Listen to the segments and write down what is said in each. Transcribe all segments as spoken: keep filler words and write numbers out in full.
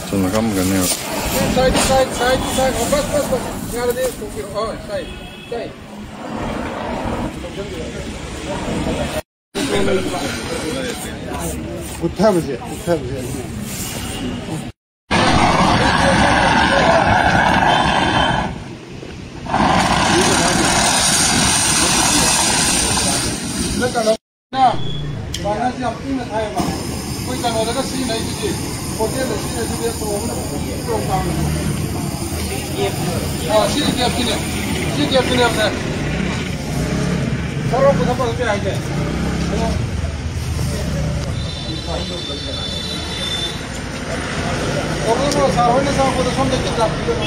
ꯆꯨꯝꯅ ꯀꯝꯒꯅꯦꯕ꯫ Side, side, side, side. Bus, bus, bus. ꯌꯥꯔꯗꯤ ꯊꯣꯛꯄꯤꯔꯣ꯫ ꯑꯣ, side, side. ꯀꯨꯠꯊꯕꯁꯦ, ꯀꯨꯠꯊꯕꯁꯦ꯫ ꯕꯥꯅꯥꯁꯤ ꯌꯥꯝ ꯏꯪꯅ ꯊꯥꯏꯌꯦꯕ꯫ ꯑꯩꯈꯣꯏ ꯀꯩꯅꯣꯗꯒ ꯁꯤꯖꯤꯟꯅꯩꯗꯨꯗꯤ, ꯍꯣꯇꯦꯜꯗ ꯁꯤꯖꯤꯟꯅꯩꯗꯨꯗꯤ, ꯇꯣꯡꯕꯗ ꯇꯣꯡ ꯇꯥꯡꯕꯅꯦ꯫ ꯑꯥ, ꯁꯤ ꯀꯦꯞꯁꯤꯅꯦ꯫ ꯁꯤ ꯀꯦꯞꯁꯤꯅꯦ ꯁꯦ꯫ ꯁꯔꯣꯛ ꯄꯨꯊꯣꯛꯄ ꯍꯧꯖꯤꯛ ꯍꯥꯏꯁꯦ꯫ ꯑꯗꯣ, ꯇꯧꯕꯇꯕꯨ ꯁꯥꯔ ꯍꯣꯏꯅ ꯆꯪꯉꯛꯄꯗ ꯁꯣꯝꯗ ꯈꯤꯇ ꯂꯥꯛꯄꯤꯒꯅꯨ꯫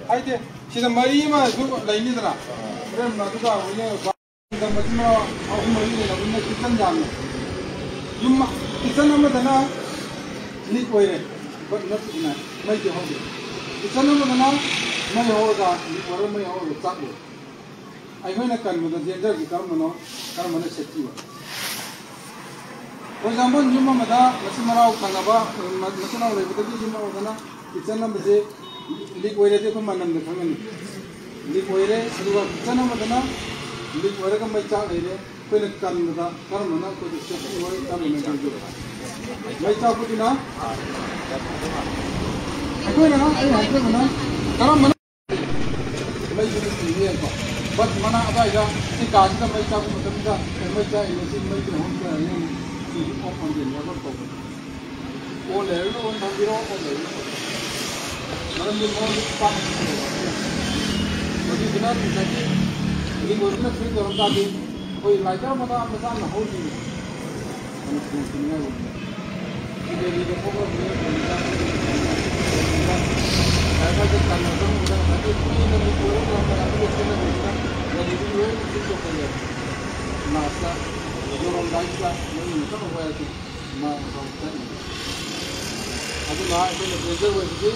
ꯍꯥꯏꯗꯤ, ꯁꯤꯗ ꯃꯔꯤ ꯑꯃꯁꯨ ꯂꯩꯅꯤꯗꯅ, ꯍꯣꯔꯦꯟ ꯑꯗꯨꯒ ꯍꯧꯖꯤꯛ ꯃꯆꯤꯟ ꯃꯅꯥꯎ ꯑꯍꯨꯝ ꯃꯔꯤ ꯂꯩꯅꯕꯅꯤꯅ ꯀꯤꯠꯆꯟ ꯌꯥꯝꯃꯦ꯫ ꯌꯨꯝ, ꯀꯤꯠꯆꯟ ꯑꯃꯗꯅ ꯂꯤꯛ ꯑꯣꯏꯔꯦ, but ꯅꯠꯇꯦꯗꯅ, ꯃꯩꯗꯤ ꯍꯧꯗꯦ꯫ ꯀꯤꯠꯆꯟ ꯑꯃꯗꯅ ꯃꯩ ꯍꯧꯔꯒ, ꯂꯤꯛ ꯑꯣꯏꯔꯒ ꯃꯩ ꯍꯧꯔꯒ ꯆꯥꯛ ꯂꯣꯏꯔꯦ꯫ ꯑꯩꯈꯣꯏꯅ ꯀꯟꯕꯗ ꯗꯦꯟꯖꯔꯁꯤ ꯀꯔꯝꯕꯅꯣ, ꯀꯔꯝꯕꯅ ꯁꯦꯐꯇꯤ ꯑꯣꯏ? For example, ꯌꯨꯝ ꯑꯃꯗ ꯃꯆꯤꯟ ꯃꯅꯥꯎ ꯊꯪꯅꯕ, ꯃꯆꯤꯟ ꯃꯅꯥꯎ ꯂꯩꯕꯗꯒꯤ ꯌꯨꯝ ꯑꯃꯗꯅ ꯀꯤꯠꯆꯟ ꯑꯃꯁꯦ ꯂꯤꯛ ꯑꯣꯏꯔꯗꯤ ꯑꯩꯈꯣꯏ ꯃꯅꯝꯗ ꯈꯪꯒꯅꯤ꯫ ꯂꯤꯛ ꯑꯣꯏꯔꯦ, ꯑꯗꯨꯒ ꯀꯤꯠꯆꯟ ꯑꯃꯗꯅ ꯂꯤꯛ ꯑꯣꯏꯔꯒ ꯃꯩ ꯆꯥꯛ ꯂꯩꯔꯦ꯫ ꯑꯩꯈꯣꯏꯅ ꯀꯟꯕꯗ ꯀꯔꯝꯕꯅ ꯑꯩꯈꯣꯏꯗ ꯁꯦꯐꯇꯤ ꯑꯣꯏ, ꯀꯔꯝꯕꯅ ꯗꯦꯟꯖꯔ ꯑꯣꯏ? ꯃꯩ ꯆꯥꯛꯄꯗꯨꯅ ꯑꯩꯈꯣꯏꯅ, ꯑꯩꯅ ꯍꯥꯏꯖꯕꯅ, ꯀꯔꯝꯕꯅ ꯃꯩꯁꯤꯅ ꯆꯤꯡꯕ ꯌꯥꯏꯀꯣ꯫ But ꯃꯅꯥꯛ ꯑꯗꯥꯏꯗ ꯁꯤ ꯀꯥꯁꯤꯗ ꯃꯩ ꯆꯥꯛꯄ ꯃꯇꯝꯗ, ꯑꯦ, ꯃꯩ ꯆꯥꯛꯏꯅꯦ, ꯁꯤ ꯃꯩꯁꯤꯅ ꯍꯧꯔꯛꯄ ꯌꯥꯏꯅꯦ, ꯁꯤ off on the level ꯇꯧꯕ꯫ ꯑꯣ ꯂꯩꯔꯒꯅ ꯑꯣꯟ ꯊꯝꯕꯤꯔꯣ, ꯑꯣ ꯂꯩꯔꯒꯅ ꯑꯣꯟ ꯊꯝꯕꯤꯔꯣ꯫ ꯃꯔꯝꯗꯤ ꯃꯉꯣꯟꯗ ꯄꯥꯛ ꯃꯗꯨꯗꯨꯅ ꯉꯁꯥꯏꯒꯤ ꯂꯤꯡ ꯑꯣꯏꯕꯅ ꯐ꯭ꯔꯤ ꯇꯧꯔꯝ ꯇꯥꯔꯗꯤ ꯑꯩꯈꯣꯏ ꯂꯥꯏꯀꯔ ꯃꯆꯥ ꯃꯆꯥ ꯑꯃ ꯍꯧꯔꯤꯕꯅꯤ꯫ ꯑꯗꯨꯅ ꯈꯨꯗꯣꯡ ꯊꯤꯅꯤꯡꯉꯥꯏ ꯑꯣꯏꯕꯅꯤ꯫ ꯗꯦꯜꯂꯤꯗ ꯊꯣꯛꯂꯛꯄꯅꯤ, ꯗꯦꯜꯂꯤꯗ ꯂꯥꯏꯀꯔꯁꯦ ꯀꯟꯅ ꯆꯪꯕꯗ ꯉꯁꯥꯏꯒꯤ ꯀꯨꯏꯅ ꯂꯤꯡ ꯑꯣꯏꯔ ꯂꯩꯔꯝꯕ ꯑꯗꯨꯒ ꯆꯦꯜꯂꯛꯄꯁꯤꯅ ꯗꯦꯜꯂꯤꯗ ꯂꯣꯏꯅ ꯐ꯭ꯔꯤ ꯇꯧꯁꯜꯂꯦ꯫ ꯂꯥꯁꯇ ꯌꯧꯔꯝꯗꯥꯏꯁꯤꯗ ꯃꯣꯏꯅ ꯀꯟꯅ ꯋꯥꯏꯔꯛꯈꯤ꯫ ꯃꯥ ꯃꯊꯧ ꯆꯠꯂꯤꯕ꯫ ꯑꯗꯨꯅ ꯑꯩꯈꯣꯏꯅ ꯗꯦꯟꯖꯔ ꯑꯣꯏꯕꯗꯤ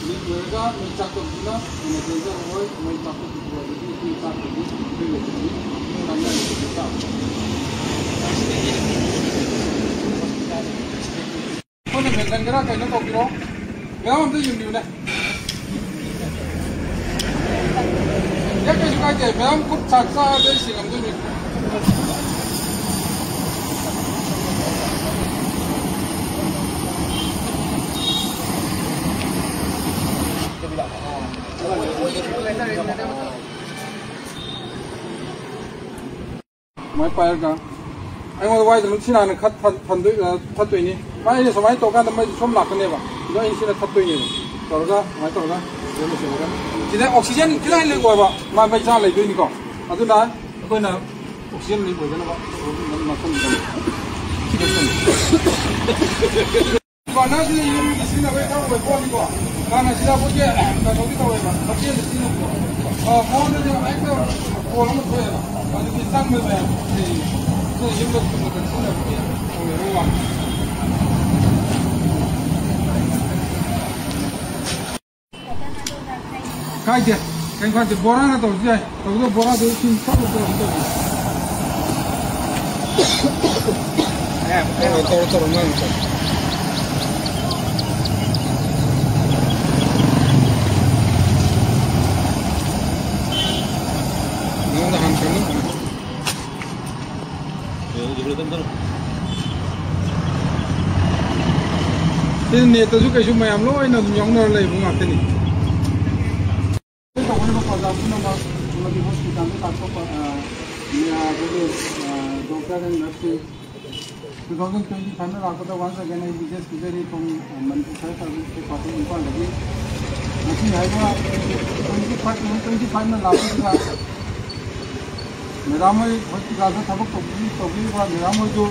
ꯃꯤ ꯂꯣꯏꯔꯒ ꯃꯩ ꯆꯥꯛꯇꯕꯗꯨꯅ ꯍꯦꯟꯅ ꯗꯦꯟꯖꯔ ꯑꯣꯏ꯫ ꯃꯩ ꯆꯥꯛꯄꯗꯨ ꯑꯣꯏꯔꯗꯤ ꯏꯁꯤꯡ ꯆꯥꯛꯇꯗꯤ ꯑꯩꯈꯣꯏ ꯂꯩꯇꯕꯗꯤ ꯃꯤ ꯉꯥꯡꯅꯔꯒꯗꯤ ꯆꯥꯕ꯫ ꯑꯩꯈꯣꯏꯅ ꯃꯦꯟꯁꯟ ꯈꯔ ꯀꯩꯅꯣ ꯇꯧꯕꯤꯔꯣ꯫ ꯃꯌꯥꯝ ꯑꯝꯇ ꯌꯦꯡꯕꯤꯌꯨꯅꯦ꯫ ꯑꯦ, ꯀꯩꯁꯨ ꯀꯥꯏꯗꯦ꯫ ꯃꯌꯥꯝ ꯈꯨꯠ ꯁꯥ ꯆꯥꯔꯗꯤ ꯑꯩ ꯁꯦꯡꯉꯝꯗꯣꯏꯅꯤ꯫ ꯁꯨꯃꯥꯏꯅ ꯄꯥꯏꯔꯒ ꯑꯩꯉꯣꯟꯗ ꯋꯥꯏꯗꯅ ꯁꯤ ꯍꯥꯟꯅ ꯈꯠ-, ꯊꯟ-, ꯊꯟꯗꯣꯏ-, ꯑ, ꯊꯠꯇꯣꯏꯅꯤ꯫ ꯃꯥ ꯑꯩꯅ ꯁꯨꯃꯥꯏꯅ ꯇꯧꯔꯀꯥꯟꯗ ꯃꯩꯁꯦ ꯁꯣꯝ ꯂꯥꯛꯀꯅꯦꯕ꯫ ꯑꯗꯣ ꯑꯩꯅ ꯁꯤꯅ ꯊꯠꯇꯣꯏꯅꯦꯕ꯫ ꯇꯧꯔꯒ ꯁꯨꯃꯥꯏꯅ ꯇꯧꯔꯒ ꯁꯤꯗ ꯂꯣꯏꯁꯤꯜꯂꯒ ꯁꯤꯗ ꯑꯣꯛꯁꯤꯖꯦꯟ ꯈꯤꯇꯪ ꯂꯤꯛ ꯑꯣꯏꯕ ꯃꯥ ꯃꯩ ꯆꯥ ꯂꯩꯗꯣꯏꯅꯤꯀꯣ꯫ ꯑꯗꯨꯅ ꯑꯩꯈꯣꯏꯅ ꯑꯣꯛꯁꯤꯖꯦꯟ ꯂꯤꯛ ꯑꯣꯏꯗꯅꯕ ꯁꯤ ꯂꯣꯏꯁꯤꯜꯂꯤ꯫ ꯗꯨꯀꯥꯟꯗꯔꯁꯤꯅ ꯌꯨꯝꯒꯤ ꯁꯤꯖꯤꯟꯅꯕꯒꯤ ꯈꯔ ꯑꯣꯏꯕ ꯄꯣꯠꯅꯤꯀꯣ꯫ ꯍꯥꯟꯅ ꯁꯤꯗ ꯑꯩꯈꯣꯏꯒꯤ ꯀꯩꯅꯣꯒꯤ ꯇꯧꯋꯦꯕ, ꯍꯣꯇꯦꯜꯗ ꯁꯤꯖꯤꯟꯅꯕꯗꯣ꯫ ꯑ, ꯃꯉꯣꯟꯗꯗꯤ ꯍꯦꯛꯇ ꯀꯣꯜ ꯑꯃ ꯊꯣꯛꯑꯦꯕ꯫ ꯑꯗꯨꯗꯤ ꯆꯪꯕ ꯃꯌꯥꯝ ꯂꯩꯌꯦ꯫ ꯑꯗꯨꯅ ꯌꯨꯝꯗ ꯊꯨꯝꯕꯗ ꯁꯤꯖꯤꯟꯅꯕꯒꯤ ꯇꯧꯋꯦꯕ ꯋꯥꯅꯤ꯫ ꯀꯥꯏꯗꯦ꯫ ꯀꯩꯝ ꯀꯥꯏꯗꯦ꯫ ꯕꯣꯔꯥꯅ ꯇꯧꯔꯁꯨ ꯌꯥꯏ꯫ ꯇꯧꯕꯗꯣ ꯕꯣꯔꯥꯗꯣ ꯏꯁꯤꯡ ꯇꯞꯅ ꯇꯧꯔꯁꯨ ꯇꯧꯕ꯫ ꯇꯧꯔꯣ, ꯇꯧꯔꯣ, ꯇꯧꯔꯣ, ꯅꯪ ꯇꯧꯔꯣ꯫ ꯅꯉꯣꯟꯗ ꯍꯥꯟꯅ ꯀꯩꯅꯣ? ꯁꯤ ꯅꯦꯠꯇꯁꯨ ꯀꯩꯁꯨ ꯃꯌꯥꯝ ꯂꯣꯏꯅ ꯑꯗꯨꯝ ꯌꯥꯎꯅꯔ ꯂꯩꯕ ꯉꯥꯛꯇꯅꯤ꯫ ꯇꯧꯒꯗꯕ ꯄ꯭ꯔꯖꯥ ꯄꯨꯝꯅꯃꯛ ꯑꯃꯗꯤ ꯍꯣꯁꯄꯤꯇꯥꯜꯗ ꯂꯥꯛꯄ ꯄ-, ꯑ, ꯑ, ꯑꯗꯨꯒꯤ, ꯑ, ꯗꯣꯛꯇꯔ ꯑꯦꯟ ꯅꯔꯁꯁꯤꯡ, ꯇꯨ ꯊꯥꯎꯖꯟ ꯇ꯭ꯋꯦꯟꯇꯤ ꯐꯥꯏꯚꯅ ꯂꯥꯛꯄꯗ once again ꯑꯩ ꯋꯤꯁꯦꯁ ꯄꯤꯖꯔꯤ꯫ ꯄꯨꯡ ꯃꯅꯤꯄꯨꯔ ꯁꯔꯀꯥꯔꯒꯤ ꯏꯝꯄꯥꯜꯗꯒꯤ ꯉꯁꯤ ꯍꯥꯏꯕ ꯇ꯭ꯋꯦꯟꯇꯤ ꯐꯥꯏꯚ, ꯇ꯭ꯋꯦꯟꯇꯤ ꯐꯥꯏꯚꯅ ꯂꯥꯛꯄꯁꯤꯗ ꯃꯦꯗꯥꯝ ꯍꯣꯏ ꯍꯣꯁꯄꯤꯇꯥꯜꯗ ꯊꯕꯛ ꯇꯧꯕꯤ-, ꯇꯧꯕꯤꯔꯤꯕ ꯃꯦꯗꯥꯝ ꯍꯣꯏꯗꯨ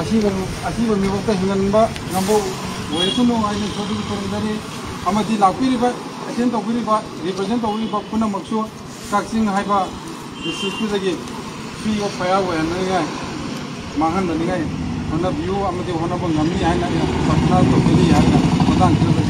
ꯑꯁꯤꯕ, ꯑꯁꯤꯕ ꯃꯤꯐꯥꯎꯗ ꯍꯤꯡꯍꯟꯕ ꯉꯝꯕ ꯑꯣꯏꯔꯁꯅꯨ ꯍꯥꯏꯅ ꯏꯁꯣꯔꯗꯒꯤ ꯈꯨꯔꯨꯝꯖꯔꯤ꯫ ꯑꯃꯗꯤ ꯂꯥꯛꯄꯤꯔꯤꯕ, ꯑꯦꯇꯦꯟ ꯇꯧꯕꯤꯔꯤꯕ, ꯔꯤꯄ꯭ꯔꯖꯦꯟ ꯇꯧꯕꯤꯔꯤꯕ ꯄꯨꯝꯅꯃꯛꯁꯨ ꯀꯛꯆꯤꯡ ꯍꯥꯏꯕ ꯗꯤꯁꯇ꯭ꯔꯤꯛꯇꯨꯗꯒꯤ ꯐ꯭ꯔꯤ ꯑꯣꯐ ꯐꯌꯥꯔ ꯑꯣꯏꯍꯟꯅꯤꯡꯉꯥꯏ, ꯃꯥꯡꯍꯟꯗꯅꯤꯡꯉꯥꯏ ꯍꯣꯠꯅꯕꯤꯌꯨ ꯑꯃꯗꯤ ꯍꯣꯠꯅꯕ ꯉꯝꯃꯤ ꯍꯥꯏꯅ ꯑꯩꯅ ꯄ꯭ꯔꯊꯅꯥ ꯇꯧꯖꯔꯤ ꯍꯥꯏꯅ ꯃꯇꯥꯡꯁꯤꯗ